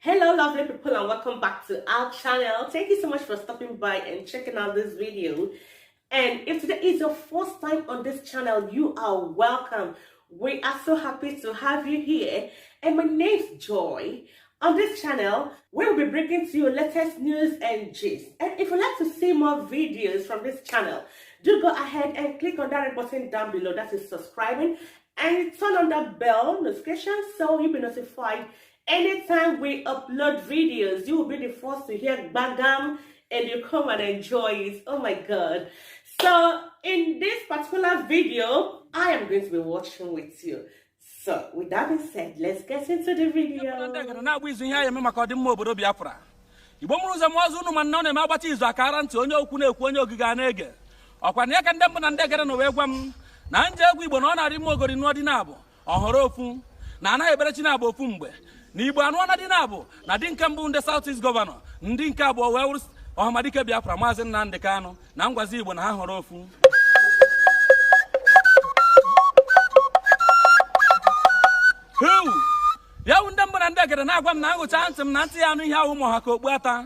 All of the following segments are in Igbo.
Hello lovely people and welcome back to our channel. Thank you so much for stopping by and checking out this video. And if today is your first time on this channel, you are welcome. We are so happy to have you here. And my name's Joy. On this channel, we will be bringing to you latest news and gist. And if you'd like to see more videos from this channel, do go ahead and click on that red button down below, that is subscribing, and turn on that bell notification so you'll be notified anytime we upload videos. You will be the first to hear bagam and you come and enjoy it. Oh my god. So in this particular video, I am going to be watching with you. So with that being said, let's get into the video. Na-agba izu ihe anyị eme maka ọdịmma obodo Biafra. Igbo mụrụ ụzọ mụọzụ unu ma nna ọ na-eme agbacha izu akara ntị onye okwu na-ekwu onye ogige a na-ege ọkwa na ya ka ndị mbụ na ndị egere na wee gwa m na nje egwu Igbo na ọ na-arị mma ogori nụọ dị na-abụ ọhọrọ ofu na anaghị ekpere chi na-abụ ofu mgbe na Igbo anụọ na dị na-abụ na dị nke mbụ ndị South East gọvanọ ndị nke abụọ wee wụrụ Ọhamadike Biafra Maazị Nnamdi Kanu na ngwazi Igbo na ha họrọ ofu. Heu! Ya wụ ndị mbụ na ndị egere na-agwa m na ngụcha ntị m na ntị ya anụ ihe ahụ ụmụ ha ka okpu ata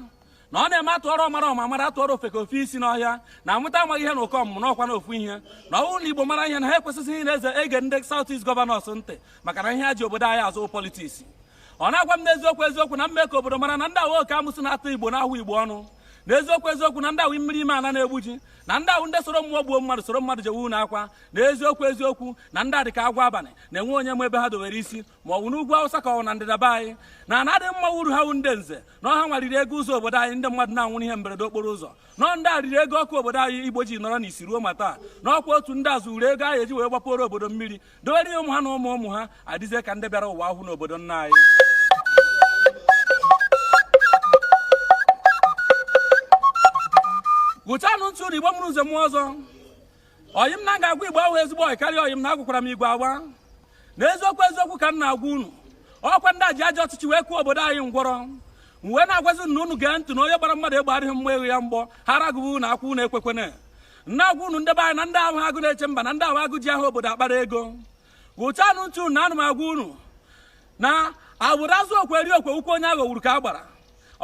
na ọ na-eme atụọrọ ọmara ọma mara atụọrọ ofe ka ofe isi n'ọhịa na amụta amaghị ihe na ụkọ ọmụmụ n'ọkwa na ofu ihe na ọ bụrụ na Igbo mara ihe na ha ekwesịghị na eze ege ndị South East gọvanọs ntị maka na ihe ha ji obodo anyị azụ politiks. Ọ na-agwa m n'eziokwu eziokwu na mme ka obodo mara na ndị awa oke amụsị na-atụ Igbo na-ahụ Igbo ọnụ na eziokwu eziokwu na ndị awụ mmiri ime ana na-egbu ji na ndị awụ ndị soro mmụọ gbuo mmadụ soro mmadụ jewe unu akwa na eziokwu eziokwu na ndị adị ka agwọ abalị na-enwe onye ma ebe ha dowere isi ma ọ bụ n'ugwu Awụsa ka ọ bụ na ndịda be anyị na ana adị mma uru ha wụ ndị nze na ọha nwariri ego ụzọ obodo anyị ndị mmadụ na-anwụrụ ihe mberede okporo ụzọ nọ ndị a riri ego ọkụ obodo anyị Igbo ji nọrọ n'isi ruo ma taa n'ọkwa otu ndị a zụrụ ego anyị eji wee gbapụrụ obodo mmiri dowere ihe ụmụ ha na ụmụ ụmụ ha adịzie ka ndị bịara ụwa ahụ n'obodo nna anyị. Gụchanụ ntị unu Igbo mụrụ ụzọ mụọ ọzọ. Ọyị m na ga-agwa Igbo ahụ ezigbo ọyị karịa ọyị m na-agwakwara m Igbo agwa na eziokwu eziokwu ka m na-agwa unu. Ọkwa ndị a ji ajọ ọchịchị wee kụọ obodo anyị ngwọrọ m wee na-agwazi unu na unu gee ntị na onye gbara mmadụ egbe adịghị mma eghu ya mgbọ ha ragụbụ unu akwa unu ekwekwene na-agwa unu ndị be anyị na ndị ahụ agụ na-eche mba na ndị ahụ agụ ji ahụ obodo akpara ego. Gụchanụ ntị unu na anụ m agwa unu na agbụrụ azụ okwe eri okwe ukwu onye aghọgburu ka a gbara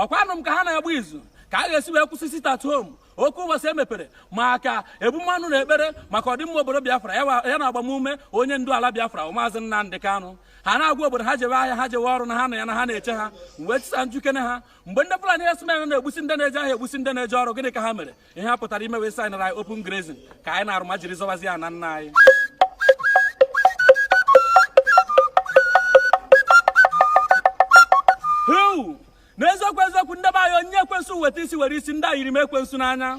ọkwa anụ m ka ha na-agba izu ka a ga-esi wee kwụsị sit at home oke ụbọchị emepere maka ebumọnụ na ekpere maka ọdịmma obodo Biafra ya na agbamume onye ndu ala Biafra Maazị Nnamdi Kanu. Ha na-agwa obodo ha jewe ahịa ha jewe ọrụ na ha nọ ya na ha na-eche ha wee tisa njukene ha mgbe ndị Fulani herdsmen na-egbusi ndị na-eje ahịa egbusi ndị na-eje ọrụ gịnị ka ha mere ihe ha pụtara ime wee saịnara anyị open grazing ka anyị na-arụ ma jiri zọwazi ya na nna anyị. N'eziokwu eziokwu ndị be anyị onye ekwensu weta isi were isi ndị a yiri m ekwensu n'anya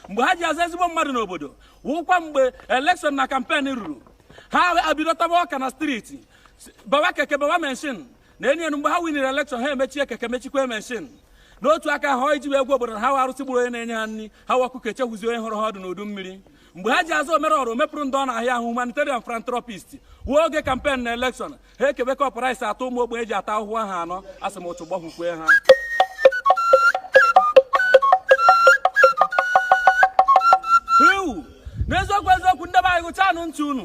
mgbe ha ji aza ezigbo mmadụ n'obodo wụkwa mgbe elekshọn na kampen ruru ha abidotaba ọka na steeti bawa keke bawa menshin na enyi enu mgbe ha winere elekshọn ha emechie keke mechikwa menshin n'otu aka ha iji wee gwa obodo na ha wa arụsị gburu onye na-enye ha nri ha wakụkọ echekwuzi onye hụrụ ha ọdụ n'udu mmiri mgbe ha ji azụ omere ọrụ mepụrụ ndị ọ na-ahịa ahụ humanitarian philanthropist wuo oge kampen na elekshọn ha ekebe kọp rice atọ ụmụ ogbenye ji ata ahụhụ ha anọ asị m ụchụ gbakwukwe ha. N'eziokwu eziokwu ndị be anyị gụchanụ ntị unu.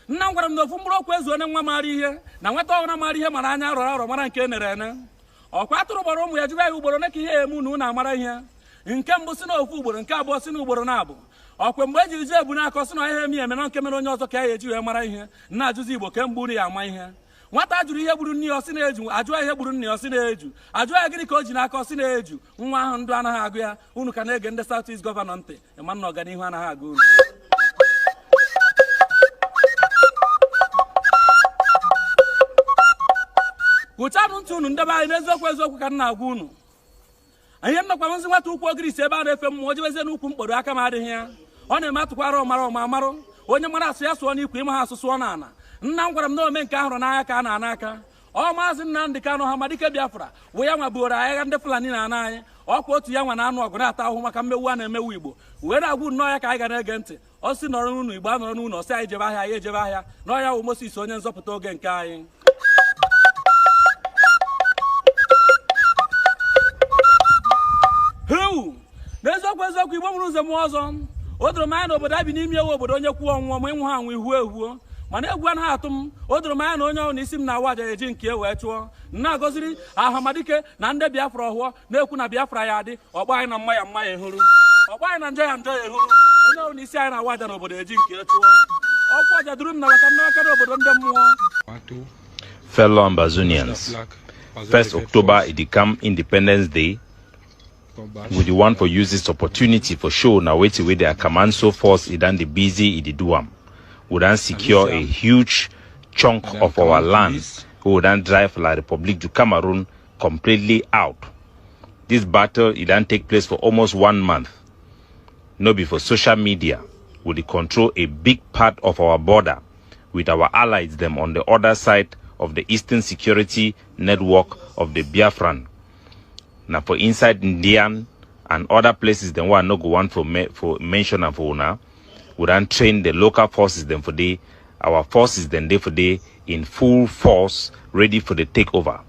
Nna m gwara m na ofu mkpụrụ okwu ezu onye nwa maara ihe na nweta ọhụrụ mara ihe mara anya arọrọ arọ mara nke e nere ene ọkwa atụrụ gbara ụmụ ya jụrụ ya ugboro ole ka ihe eme unu unu amara ihe nke mbụ si na ofu ugboro nke abụọ si na ugboro na-abụ ọkwa mgbe e jiri ji ebu n'akọ si na ihe eme eme na nke mere onye ọzọ ka ya eji wee mara ihe nna ajụzi Igbo kemgbe unu ya ama ihe nwata jụrụ ihe gburu nne ya ọsị na-eju ajụọ ihe gburu nne ya ọsị na-eju ajụọ ya gịnị ka o ji n'aka ọsị na-eju nwa ahụ ndụ anaghị agụ ya unu ka na-ege ndị South East gọvanọ ntị ịma na ọganihu anaghị agụ unu. Gụchanụ ntị unu ndị be anyị n'eziokwu eziokwu ka m na-agwa unu. Ihe m nakwa nzi nwata ukwu ogirisi ebe a na-efe mmụọ jebezie n'ukwu mkpọrọ aka m adịghị ya ọ na-eme atụkwara ọmara ọma amarụ onye mara asụ ya sụọ n'ikwu ịma ha asụsụ ọ na-ana nna m gwara m na ome nke ahụrụ n'anya ka a na-ana aka ọ Maazị Nnamdi Kanu Ọhamadike Biafra wụ ya nwa buoro agha ndị Fulani na-ana anyị ọkwa otu ya nwa na-anụ ọgụ na-ata ahụhụ maka mmegbu a na-emewu Igbo wee na-agwụ nnọọ ya ka anyị ga na-ege ntị ọ sị nọrọ n'ụlọ Igbo anọrọ n'ụlọ sị anyị jebe ahịa anyị ejebe ahịa n'ọya wụ Moses onye nzọpụta oge nke anyị. Heu! N'eziokwu eziokwu Igbo mụrụ ụzọ mụọ ọzọ o doro m anya na obodo abi n'ime ewu obodo onye kwuo ọnwụọ ma ịnwụ ha anwụ ihuo ehuo Mana egwu anaghị atụ m. O doro m anya na onye ọbụla isi m na-awa aja eji nke wee chụọ. Na-agọziri Ahamadike na ndị Biafra ọhụọ na-ekwu na Biafra ya adị. Ọkpọ anyị na mma ya mma ya ehuru, ọkpọ anyị na njọ ya njọ ya ehuru. Onye ọbụla isi anyị na-awa aja n'obodo eji nke chụọ. Ọkwa aja duru m na maka nnaka n'obodo ndị mmụọ. Fellow Ambazonians, 1st October it become Independence Day. We the one for use this opportunity for show now wait with their command so force it done the busy it do am. We don secure a huge chunk of our land. We would then drive La Republique du Cameroon completely out. This battle it don take place for almost one month. No be for social media. We dey control a big part of our border with our allies them on the other side of the Eastern Security Network of the Biafran. Now for inside Ndian and other places them one no go want for mention and for now. We don train the local forces them for day. Our forces then they for day in full force, ready for the takeover.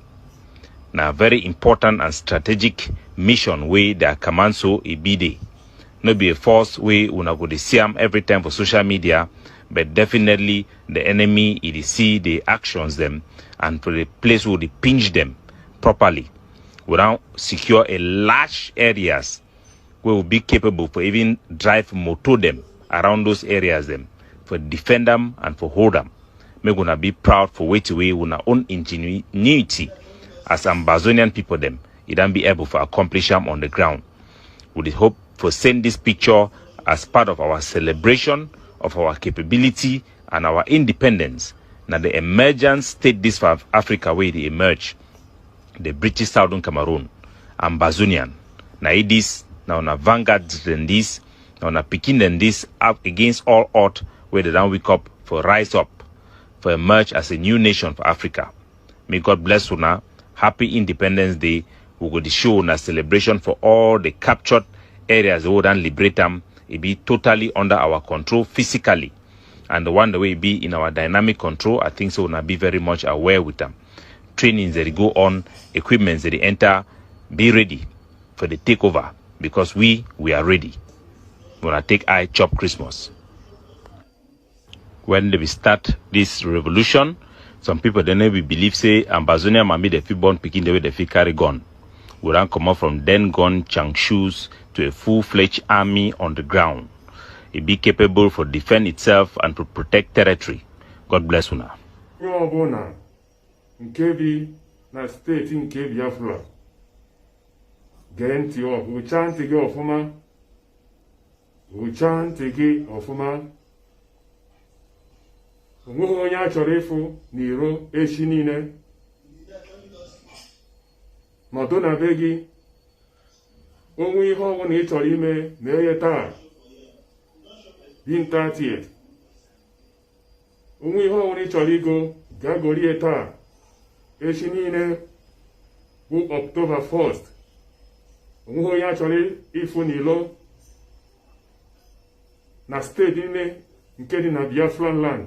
Now very important and strategic mission way their command so it be day. No be a force way una go dey see am every time for social media, but definitely the enemy it dey see the actions them and for the place where they pinch them properly. We now secure a large areas where we'll be capable for even drive motor them around those areas them for defend them and for hold them. We gonna be proud for way to way with our own ingenuity as Ambazonian people them. It don't be able to accomplish them on the ground. We hope for send this picture as part of our celebration of our capability and our independence. Now the emergence state this for Africa where they emerge, the British Southern Cameroon, Ambazonian. Now it is now on a vanguard than this, now on a picking than this up against all odds where they don't wake up for rise up, for emerge as a new nation for Africa. May God bless una. Happy Independence Day. We go to show una celebration for all the captured areas we would liberate them. It be totally under our control physically, and the one the way it be in our dynamic control. I think so. Una be very much aware with them. Trainings that go on, equipments that they enter, be ready for the takeover because we are ready. We wanna take I chop Christmas. When they start this revolution, some people they never believe say Ambazonia mami the fit born picking the way they fit carry gun. We don't come up from then gun Changshoes to a full-fledged army on the ground. It be capable for defend itself and to protect territory. God bless una. Onye ọbụla nke bi na steeti nke Biafra, gee ntị, hụchaa ntị gị ọfụma, hụchaa ntị gị ọfụma. Onweghị onye a chọrọ ịfụ n'iro echi niile. Nọdụ na be gị. Onwe ihe ọbụla ị chọrọ ime, mee ya taa bin 30th. Onwe ihe ọbụla ị chọrọ igo, gaa gorie taa. Echi niile bụ October 1st. Onweghị onye a chọrọ ịfụ n'ilo na steeti niile nke dị na Biafran land.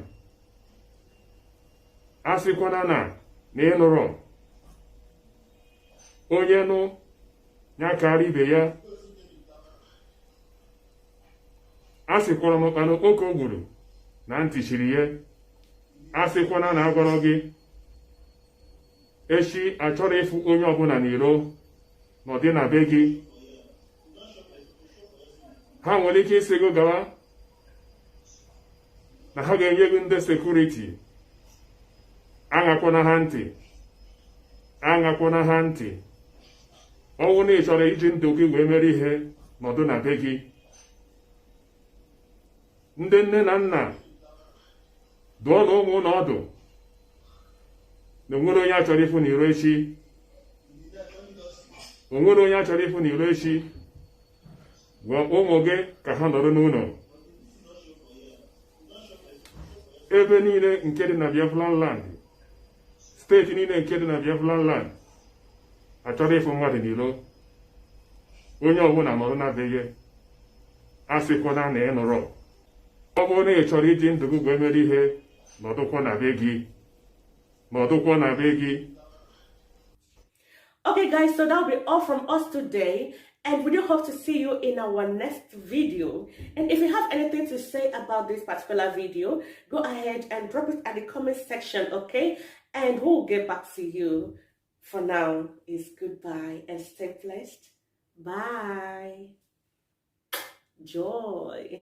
A sịkwana na ị nụrụ onye nụ ya karịa ibe ya. A sịkwara m na okpoko gburu na ntị chiri ya. A sịkwana na agwọrọ gị. Echi achọrọ ịfụ onye ọbụla n'iro n'ọdị na be gị. Ha nwere ike isi gị gawa na ha ga-enye gị ndị sekuriti. Aṅakwana ha ntị, aṅakwana ha ntị. Ọnwụ na ị chọrọ iji ndụ gị wee mere ihe, nọdụ na be gị. Ndị nne na nna, dụọ na ụmụ ụlọ ọdụ na onwere onye a chọrọ ịfụ n'iro echi. Onwere onye a chọrọ ịfụ n'iro echi. Gwa ụmụ gị ka ha nọrọ n'ụlọ. Ebe niile nke dị na Biafran land, steeti niile nke dị na Biafran land, achọrọ ịfụ mmadụ n'ilo. Onye ọbụla nọrọ na be gị. A sịkwana na ị nụrụ. Ọ bụrụ na ị chọrọ iji ndụ gị wee mere ihe, nọdụkwa na be gị. Nọdụkwa na be gị. Okay guys, so that'll be all from us today. And we do hope to see you in our next video. And if you have anything to say about this particular video, go ahead and drop it at the comment section, okay? And we'll get back to you. For now, is goodbye and stay blessed. Bye. Joy.